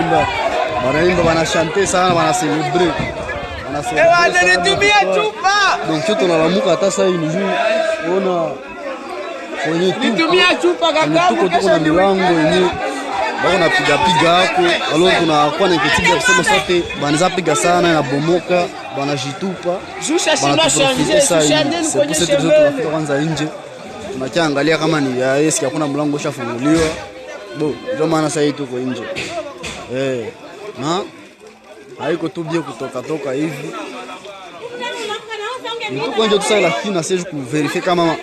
Banaenda banaimba, banachante sana, banacélébrer, banacélébrer sana. Chupa. Donc sio tunalamuka hata sasa hivi ni juu ona kwenye tu Nitumia chupa. Kwenye Kakamu. tuko na milango yenye bako napiga piga hapo, alors tunakuwa na inquiétude ya kusema sote banaweza piga sana inabomoka, banajitupa, Jusha shindwa banatuprofite changer, saa hii. changer. C'est pour cette raison tunafika kwanza nje, tunakiangalia kama ni ya eski hakuna mlango ushafunguliwa. Bo, ndio maana sasa hii tuko nje na haiko tu bien kutoka toka hivi, ni tuko nje tu sasa, lakini na siwezi kuvérifier kama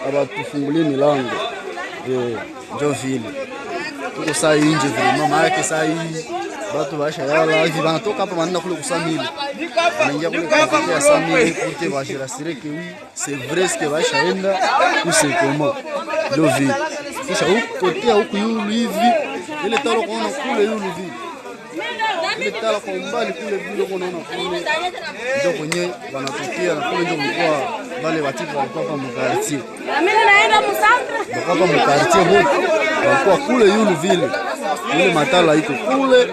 abatufungulie milango, ndio vile tuko saa hii nje vraiment, maana yake saa hii batu basha yala hivi banatoka hapa, banaenda kule kusamili, wanaingia kule kwa ya samili pour que bajirassurer que oui, c'est vrai ce que bashaenda ou c'est comment, ndio vile. Kisha huku kotea huku yulu hivi, ile talo kuona kule yulu vile, ile talo kwa umbali kule vile kunaona kule ndio kwenye wanatokea, na kule ndio kulikuwa wale watifu walikuwa hapa mquartier. Mimi naenda mcentre. Walikuwa hapa mquartier wote walikuwa kule yulu vile, ile matala iko kule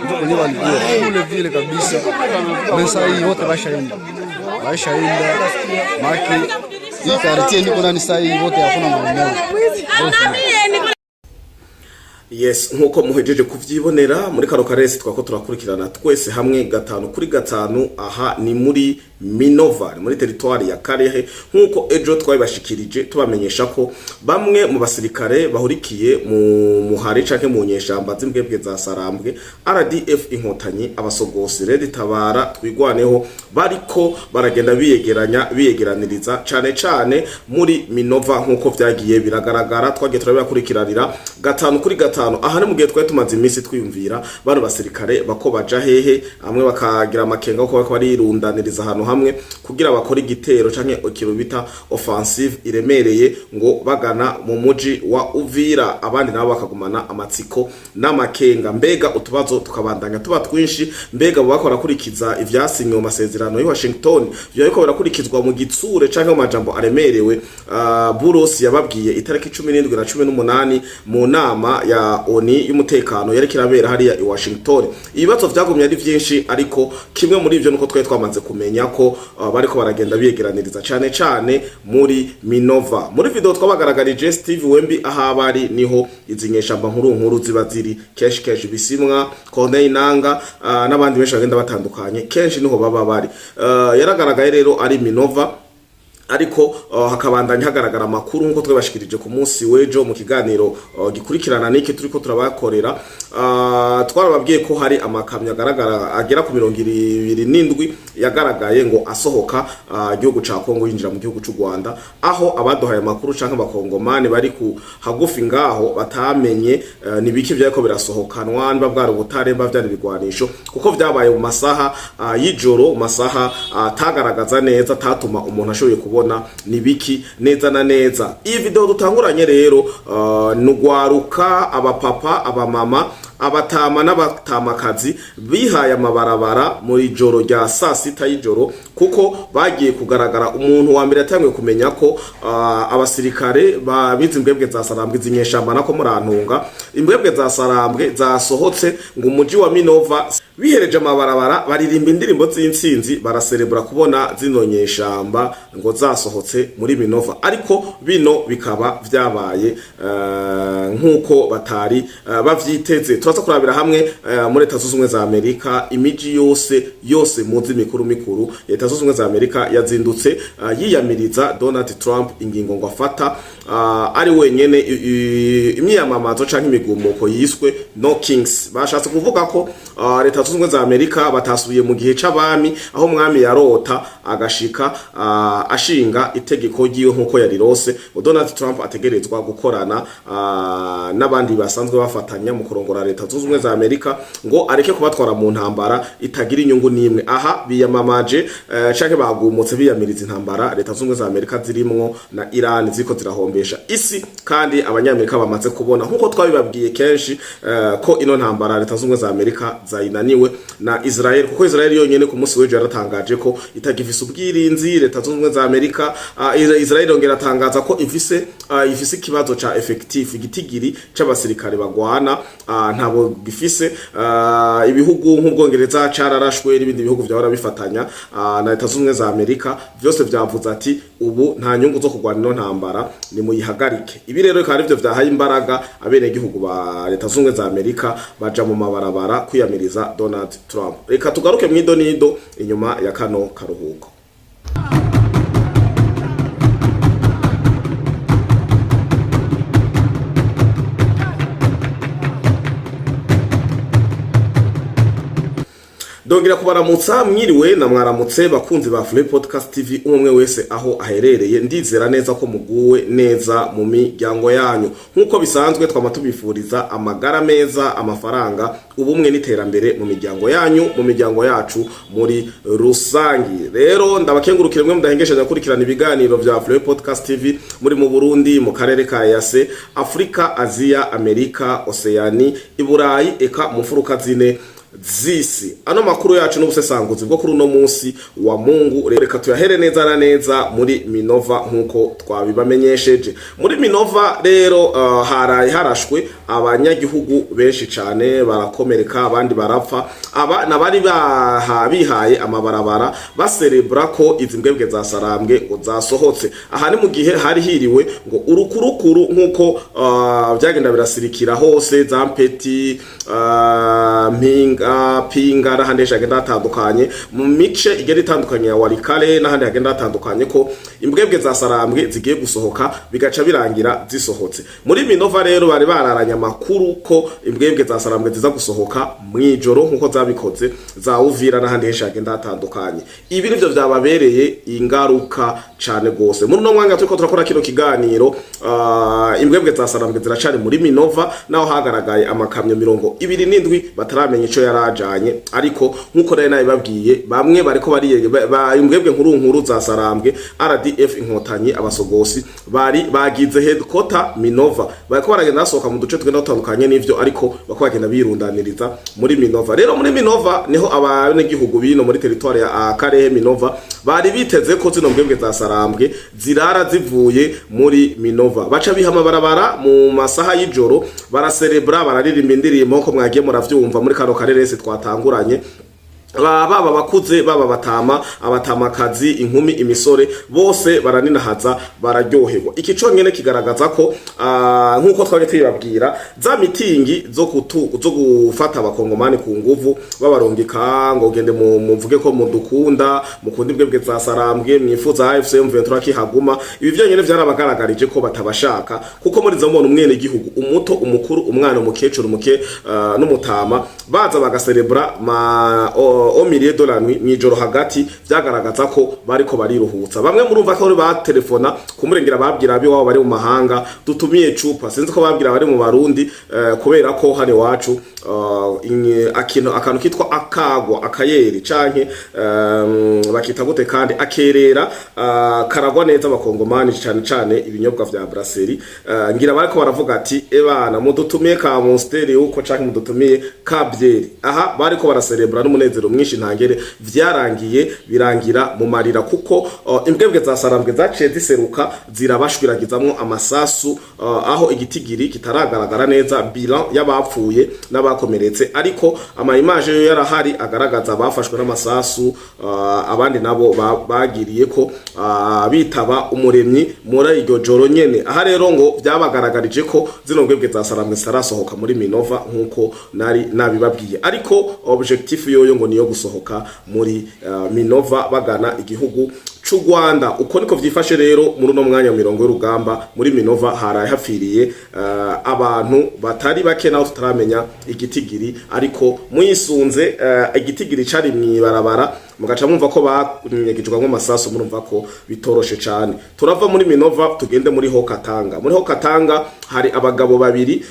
ndio kwenye walikuwa kule vile kabisa. Mesa hii wote bashaenda, bashaenda maki hii quartier niko ndani sasa hii wote hakuna mmoja. Yes, nkuko muhejeje kuvyibonera muri kano karesi twako turakurikirana twese hamwe gatanu kuri gatanu. Aha ni muri Minova, ni muri territoire ya Kalehe, nkuko ejo twabibashikirije tubamenyesha ko bamwe mu basirikare bahurikiye mu muhari canke mu nyeshamba z'imbwebwe za Sarambwe, RDF Inkotanyi, abasogosi, Red Tabara, Twigwaneho, bariko baragenda biyegeranya, biyegeraniriza cane cane muri Minova, nkuko vyagiye biragaragara, twagiye turabibakurikiranira gatanu kuri gatanu. Aha ni mu gihe twari tumaze iminsi twiyumvira bano basirikare bako baja hehe, amwe bakagira amakenga ko bariko barirundaniriza ahantu hamwe kugira bakore igitero canke ikintu bita offensive iremereye ngo bagana mu muji wa Uvira, abandi nabo bakagumana amatsiko n'amakenga. Mbega utubazo tukabandanya tuba twinshi: mbega bo bakora kurikiza ivyasinywe mu masezerano y'i Washington, vyo ariko birakurikizwa mu gitsure canke mu majambo aremerewe Buros yababwiye itariki 17 na 18 mu nama ya ONU y'umutekano yariko irabera hariya i Washington? Ibibazo vyagumye ari vyinshi, ariko kimwe muri ivyo nuko twari twamaze kumenya ko bariko baragenda biyegeraniriza cane cane muri Minova. Muri video twabagaragarije Steve Wembi ahabari, niho izi nyeshamba nkuru nkuru ziba ziri kenshi kenshi, Bisimwa, Corneille Nanga n'abandi benshi bagenda batandukanye, kenshi niho baba bari. Yaragaragaye rero ari Minova, ariko hakabandanya hagaragara amakuru nkuko twabashikirije ku munsi w'ejo mu kiganiro gikurikirana n'iki turiko turabakorera. Twarababwiye ko hari amakamyo agaragara agera ku 27 yagaragaye ngo asohoka igihugu ca Kongo yinjira mu gihugu c'u Rwanda, aho abaduhaye amakuru canke abakongomani bari ku hagufi ngaho batamenye ni biki vyariko birasohokanwa, niba bwari ubutare, niba vyari ibigwanisho, kuko vyabaye mu masaha y'ijoro, mu masaha atagaragaza neza, atatuma umuntu ashoboye kubona ni biki neza na neza. Iyi video dutanguranye rero ni ugwaruka, abapapa, abamama, abatama n'abatamakazi bihaye amabarabara muri joro rya saa sita y'ijoro, kuko bagiye kugaragara. Umuntu wa mbere yatanguye kumenya ko abasirikare babizi imbwebwe za Sarambwe, izinyeshamba nako murantunga, imbwebwe za Sarambwe zasohotse ngo umuji wa Minova, bihereje amabarabara, baririmba indirimbo z'intsinzi, baraserebura kubona zino nyeshamba ngo zasohotse muri Minova. Ariko bino bikaba vyabaye nk'uko batari bavyiteze. Turaza kurabira hamwe muri Leta Zunze Ubumwe za Amerika, imiji yose yose muzi mikuru mikuru Leta Zunze Ubumwe za Amerika yazindutse yiyamiriza Donald Trump, ingingo ngo afata ari wenyene, imyiyamamazo canke imigumuko yiswe No Kings. Bashatse kuvuga ko Leta Zunze Ubumwe za Amerika batasubiye mu gihe c'abami, aho umwami yarota agashika ashinga itegeko ryiwe nkuko yarirose, ngo Donald Trump ategerezwa gukorana n'abandi basanzwe bafatanya mu kurongora Leta Zunze Ubumwe za Amerika, ngo areke kubatwara mu ntambara itagira inyungu n'imwe. Aha biyamamaje canke bagumutse biyamiriza intambara Leta Zunze Ubumwe za Amerika zirimwo na Iran, ziko zirahombesha guhombesha isi, kandi Abanyamerika bamaze kubona, nkuko twabibabwiye kenshi, ko ino ntambara Leta Zunze za Amerika zayinaniwe na Israel, kuko Israel yonyene ku munsi w'ejo yaratangaje ko itagifise ubwirinzi. Leta Zunze Ubumwe za Amerika, Israel yongera atangaza ko ifise ikibazo ca effectif, igitigiri c'abasirikare bagwana ntabo gifise. Ibihugu nk'Ubwongereza cararashwe n'ibindi bihugu vyahora bifatanya na Leta Zunze Ubumwe za Amerika, vyose vyavuze ati ubu nta nyungu zo kurwana ino ntambara, ni muyihagarike. Ibi rero bikaba arivyo vyahaye imbaraga abenegihugu ba Leta Zunze Ubumwe za Amerika, baja mu mabarabara kwiyamiriza Donald Trump. Reka tugaruke mw'ido nido inyuma ya kano karuhuko. Dongera kubaramutsa, mwiriwe na mwaramutse, bakunzi ba Free Podcast TV, umwe wese aho aherereye. Ndizera neza ko muguwe neza mu miryango yanyu. Nk'uko bisanzwe, twama tubifuriza amagara meza, amafaranga, ubumwe n'iterambere mu miryango yanyu, mu miryango yacu muri rusangi. Rero ndabakengurukire mwe mudahengesha gukurikirana ibiganiro vya Free Podcast TV muri mu Burundi, mu karere ka EAC, Afrika, Aziya, Amerika, Oceani, Iburayi, eka mu mfuruka zine zisi. Ano makuru yacu n'ubusesanguzi bwo kuri uno munsi wa Mungu, reka tuyahere neza na neza muri Minova, nk'uko twabibamenyesheje. Muri Minova rero haraye harashwe abanyagihugu benshi cane, barakomereka, abandi barapfa. Aba nabari bihaye amabarabara baserebra ko izi mbwebwe za Sarambwe ngo zasohotse. Aha ni mu gihe hari hiriwe ngo urukurukuru, nk'uko byagenda birasirikira hose za Mpeti, Mpinga, Pinga n'ahandi henshi hagenda hatandukanye, mu mice igenda itandukanye ya Walikale n'ahandi hagenda hatandukanye, ko imbwebwe za Sarambwe zigiye gusohoka, bigaca birangira zisohotse. Muri Minova rero bari bararanye amakuru ko imbwebwe za Sarambwe ziza gusohoka mw'ijoro, nk'uko zabikoze za Uvira n'ahandi henshi hagenda hatandukanye. Ibi nivyo vyababereye ingaruka cane gose. Muri uno mwanya turiko turakora kino kiganiro, imbwebwe za Sarambwe ziracari muri Minova, naho hagaragaye amakamyo 27 bataramenya ico yarajanye. Ariko nkuko nari nabibabwiye, bamwe bariko bariyege imbwebwe nkuru nkuru za Sarambwe, RDF Inkotanyi, abasogosi bari bagize headquarter Minova, bariko baragenda basohoka mu duce tugenda dutandukanye n'ivyo, ariko bako bagenda birundaniriza muri Minova. Rero muri Minova niho abanyagihugu bino muri territoire ya Karehe Minova bari biteze ko zino mbwebwe za Sarambwe zirara zivuye muri Minova, baca biha amabarabara mu masaha y'ijoro, baraserebra, bararirimba indirimbo ko mwagiye muravyumva muri kano kareresi twatanguranye. Baba bakuze, baba batama, abatamakazi, inkumi, imisore, bose baraninahaza, bararyoherwa. Iki conyene kigaragaza ko, nk'uko twari tubibabwira, za mitingi zo gufata Abakongomani ku nguvu, babarungika ngo gende muvuge ko mudukunda, mukunda imbwebwe za Sarambwe, mwifuza AFC M23 kihaguma, ibi vyonyene vyarabagaragarije ko batabashaka, kuko muri zo mbona umwene gihugu, umuto, umukuru, umwana, umukecuru, umuke n'umutama, baza bagaserebra ma au milieu de la nuit, mwijoro hagati, vyagaragaza ko bariko bariruhutsa. Bamwe murumva ko batelefona kumurengera, babwira abi wabo bari mu mahanga dutumiye cupa. Sinzi ko babwira bari mu Barundi, kubera ko hano iwacu akintu akantu kitwa akagwa, akayeri, canke bakita gute kandi, akerera, karagwa neza Abakongomani, cane cane ibinyobwa vya brasserie. Ngira bariko baravuga ati ebana mudutumiye ka Monster uko canke mudutumiye ka bière. Aha bariko baraserebra n'umunezero mwinshi ntangere, vyarangiye birangira mu marira, kuko imbwebwe za Sarambwe zaciye ziseruka, zirabashwiragizamwo amasasu, aho igitigiri kitaragaragara neza, bilan y'abapfuye n'abakomeretse, ariko ama image yo yarahari agaragaza abafashwe n'amasasu, abandi nabo bagiriye ko bitaba Umuremyi muri iryo joro nyene. Aha rero ngo vyabagaragarije ko zino mbwebwe za Sarambwe zitarasohoka muri Minova, nkuko nari nabibabwiye, ariko objectif yoyo ngo niyo gusohoka muri Minova bagana igihugu c'u Rwanda. Uko niko vyifashe rero muri uno mwanya, mirongo y'urugamba muri Minova haraye hapfiriye abantu batari bake, naho tutaramenya igitigiri, ariko muyisunze igitigiri cari mwibarabara, mugaca mwumva ko banyegejwe amasasu, murumva ko bitoroshe cane. Turava muri Minova tugende muri Haut-Katanga. Muri Haut-Katanga hari abagabo babiri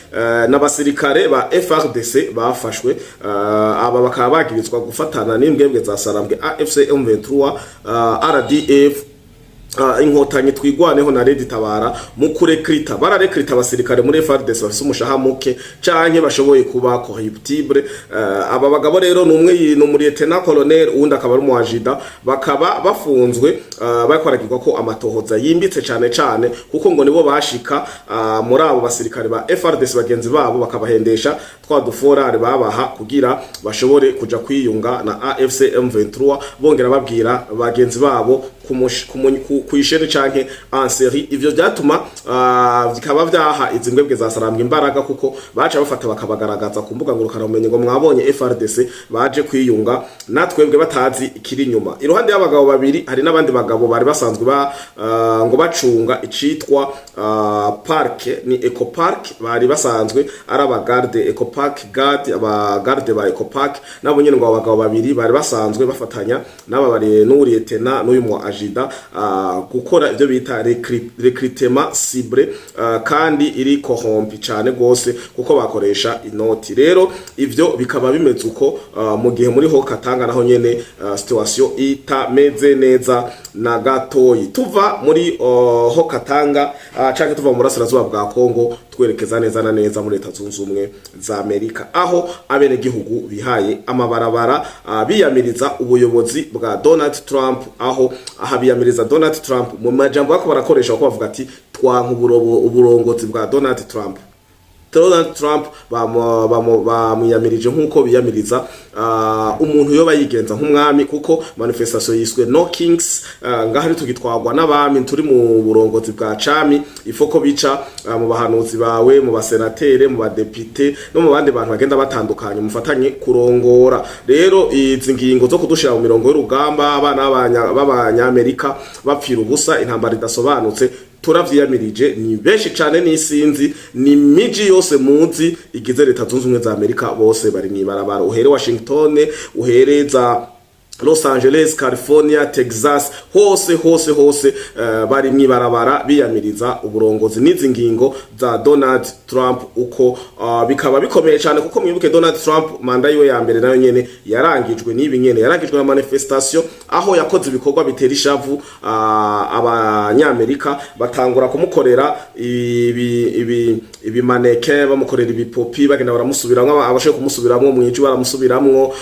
n'abasirikare ba FARDC bafashwe. Aba bakaba bagirizwa gufatana n'imbwebwe za Sarambwe, AFC M23, RDF. Inkotanyi, Twigwaneho na RED Tabara mu kurekrita, bararekrita abasirikare muri FARDC bafise umushaha muke canke bashoboye kuba corruptible. Aba bagabo rero ni umwe ni umu lieutenant colonel, uwundi akaba ari umu adjudant, bakaba bafunzwe, bariko ko amatohoza yimbitse cane cane, kuko ngo nibo bashika muri abo basirikare ba FARDC bagenzi babo, bakabahendesha twa duforare babaha kugira bashobore kuja kwiyunga na AFC M23, bongera babwira bagenzi babo kw'ishene canke en série. Ivyo vyatuma bikaba vyaha izi mbwebwe za Sarambwe imbaraga, kuko baca bafata bakabagaragaza ku mbuga ngurukana bumenyi ngo mwabonye FARDC baje kwiyunga natwebwe, batazi ikiri inyuma. Iruhande y'abagabo babiri hari n'abandi bagabo bari basanzwe ba ngo bacunga icitwa park, ni Eco Park, bari basanzwe ari abagarde Eco Park guard, abagarde ba Eco Park nabo nyene. Ngo abo bagabo babiri bari basanzwe bafatanya n'aba bari n'u lieutenant n'uyu mu adjudant gukora ibyo bita recrutement ciblé, kandi iri corrompu cyane gose, kuko bakoresha inoti. Rero ivyo bikaba bimeze uko, mu gihe muri ho Katanga naho nyene situation itameze neza na gatoyi. Tuva muri ho Katanga canke tuva mu burasirazuba bwa Kongo, twerekeza neza na neza muri Leta Zunze Ubumwe za Amerika, aho abenegihugu bihaye amabarabara, biyamiriza ubuyobozi bwa Donald Trump. Aho aha biyamiriza Donald Trump mu majambo bako barakoresha, kuko bavuga ati twanka uburongozi bwa Donald Trump. Donald Trump bamwiyamirije nk'uko biyamiriza umuntu yoba yigenza nk'umwami, kuko manifestation yiswe No Kings. Ngaha tugitwagwa n'abami, turi mu burongozi bwa cami, ifoko bica mu bahanuzi bawe, mu basenatere, mu badepite no mu bandi bantu bagenda batandukanye mufatanye kurongora. Rero izi ngingo zo kudushira mu mirongo y'urugamba, abana b'abanyamerika bapfira ubusa, intambara idasobanutse, turavyiyamirije. Ni benshi cane, n'isinzi, ni miji yose muzi igize Leta Zunze Ubumwe za Amerika, bose bari mw'ibarabara, uhere Washington, uhere za Los Angeles, California, Texas, hose hose hose, bari mwibarabara biyamiriza uburongozi n'izi ngingo za Donald Trump. Uko bikaba bikomeye cyane, kuko mwibuke Donald Trump manda yiwe ya mbere nayo nyene yarangijwe n'ibi nyene, yarangijwe na manifestation, aho yakoze ibikorwa bitera ishavu abanyamerika, batangura kumukorera ibi mannequin, bamukorera ibipopi, bagenda baramusubiramwo, abashoboye kumusubiramwo mwijwi baramusubiramwo,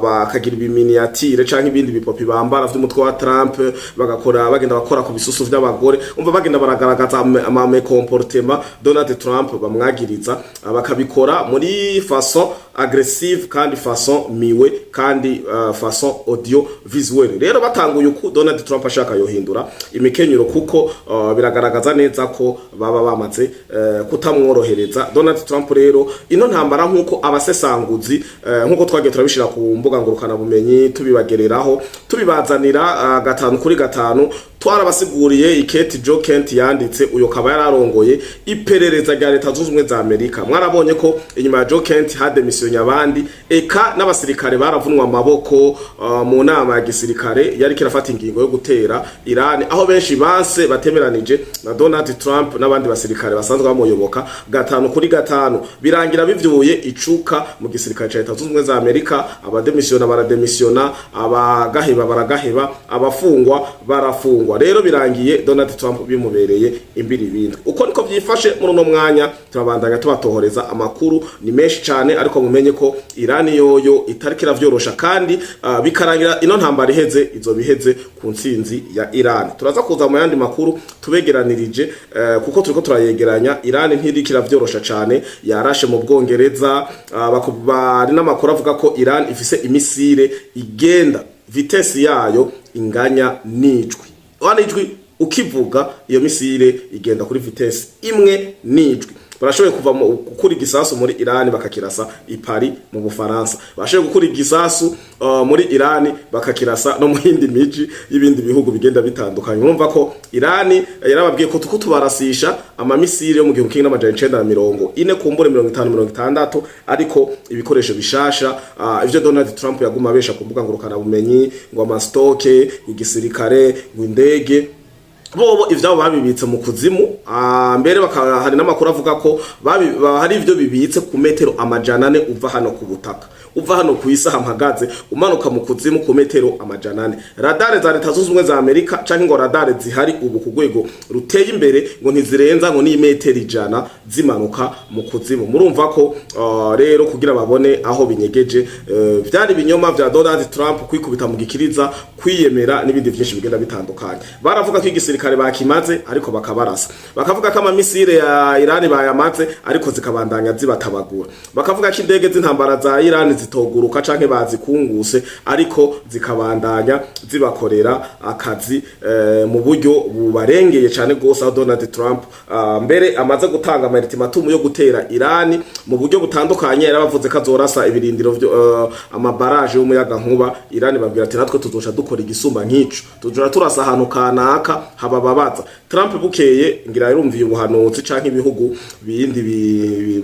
bakagira ibi miniature canke ibindi bipopi bambara vy'umutwe wa Trump, bagakora bagenda bakora ku bisusu vy'abagore. Umva, bagenda baragaragaza ama comportement Donald Trump bamwagiriza, bakabikora muri façon agressive kandi façon miwe kandi façon audio visuelle. Rero batanguye uku, Donald Trump ashaka yohindura imikenyero, kuko biragaragaza neza ko baba bamaze kutamworohereza Donald Trump. Rero ino ntambara, nkuko abasesanguzi, nkuko twagiye turabishira ku mbuga ngurukana bumenyi, tubibagereraho, tubibazanira gatanu kuri gatanu, twarabasiguriye iketi Joe Kent yanditse, uyo kaba yararongoye iperereza rya Leta Zunze Ubumwe za Amerika. Mwarabonye ko inyuma ya Joe Kent hademisiyonye abandi, eka n'abasirikare baravunwa amaboko mu nama ya gisirikare yari kirafata ingingo yo gutera Iran, aho benshi banse batemeranije na Donald Trump n'abandi basirikare basanzwe bamuyoboka gatanu kuri gatanu. Birangira bivyuye icuka mu gisirikare ca Leta Zunze Ubumwe za Amerika, abademisiyona barademisiyona, abagaheba baragaheba, abafungwa barafungwa. Rero birangiye Donald Trump bimubereye imbiri bindi. Uko niko vyifashe muri uno mwanya. Turabandanya tubatohoreza amakuru, ni menshi cane, ariko mumenye ko Iran yoyo itariko iravyorosha, kandi bikarangira ino ntambara iheze, izo biheze ku ntsinzi ya Iran. Turaza kuza mu yandi makuru tubegeranirije, kuko turiko turayegeranya. Iran ntiriko iravyorosha cane, yarashe mu Bwongereza. Bari n'amakuru avuga ko Iran ifise i missile igenda vitesse yayo inganya n'ijwi. Wana ijwi ukivuga, iyo missile igenda kuri vitesse imwe n'ijwi. Barashoboye kuva mu gukura igisasu muri Iran bakakirasa i Paris mu Bufaransa, barashoboye gukura igisasu muri Iran bakakirasa no mu yindi miji y'ibindi bihugu bigenda bitandukanye. Urumva ko Iran yarababwiye ko tuko tubarasisha ama missile yo mu 1940, kumbure 50, 60, ariko ibikoresho bishasha, ivyo Donald Trump yaguma abesha ku mbuga ngurukana bumenyi ngo ama stock, igisirikare, ngo indege. Bobo ivyabo babibitse mu kuzimu. Mbere bakaba hari n'amakuru avuga ko hari ivyo bibitse ku metero 400 uva hano ku butaka, uva hano ku isi mpagaze, umanuka mu kuzimu ku metero 400. Radare za Leta Zunze Ubumwe za Amerika canke ngo radare zihari ubu ku rwego ruteye imbere ngo ntizirenza ngo ni metero 100 zimanuka mu kuzimu. Murumva ko rero kugira babone aho binyegeje, vyari ibinyoma vya Donald Trump, kwikubita mu gikiriza, kwiyemera n'ibindi vyinshi bigenda bitandukanye. Baravuga ko igisirikare bakimaze, ariko bakabarasa. Bakavuga ko amamisire ya Iran bayamaze, ariko zikabandanya zibatabagura. Bakavuga ko indege z'intambara za Iran zitoguruka canke bazikunguse, ariko zikabandanya zibakorera akazi mu buryo bubarengeye cane gose, aho Donald Trump mbere amaze gutanga ama ultimatum yo gutera Iran mu buryo butandukanye. Yarabavuze ko azorasa ibirindiro vyo amabaraje y'umuyaga nkuba. Iran babwira ati: "Natwe tuzoca dukora igisumba nk'ico, tuzoca turasa ahantu kanaka habababaza." Trump bukeye ngira yarumviye ubuhanuzi canke ibihugu bindi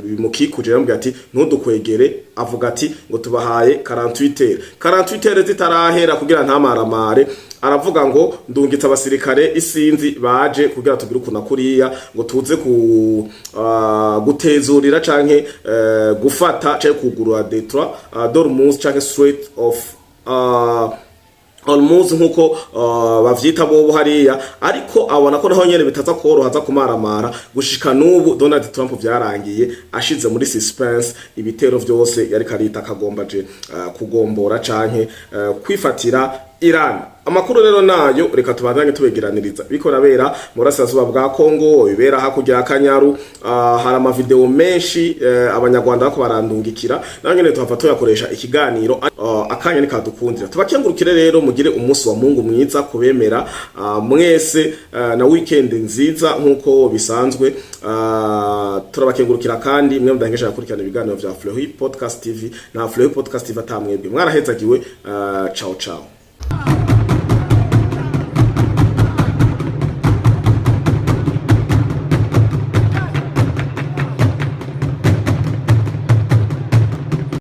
bimukikuje, yambwiye ati: "Ntudukwegere." Avuga ati ngo tubahaye 48 heures. 48 heures zitarahera, kugira ntamaramare, aravuga ngo ndungitse abasirikare isinzi baje kugira tugire ukuntu kuriya ngo tuze ku gutezurira canke gufata canke kugurura détroit d'Ormuz canke Strait of Hormuz nkuko bavyita bobo hariya. Ariko abona ko naho nyene bitaza koroha, aza kumaramara. Gushika n'ubu Donald Trump vyarangiye ashize muri suspense ibitero vyose yari karita akagomba je kugombora canke kwifatira Iran. Amakuru rero nayo reka tubandanye tubegeraniriza biko rabera mu burasirazuba bwa Kongo, bibera hakurya ya Kanyaru. Hari amavideo menshi abanyarwanda bako barandungikira, nayo nyene tuhava tuyakoresha ikiganiro. Akanya nikadukundira tubakengurukire. Rero mugire umunsi wa Mungu mwiza kubemera mwese, na weekend nziza nkuko bisanzwe. Turabakengurukira kandi mwe mudahengesha gukurikirana ibiganiro vya Fleury Podcast TV na Fleury Podcast TV atamwebwe. Mwarahezagiwe. Ciao ciao.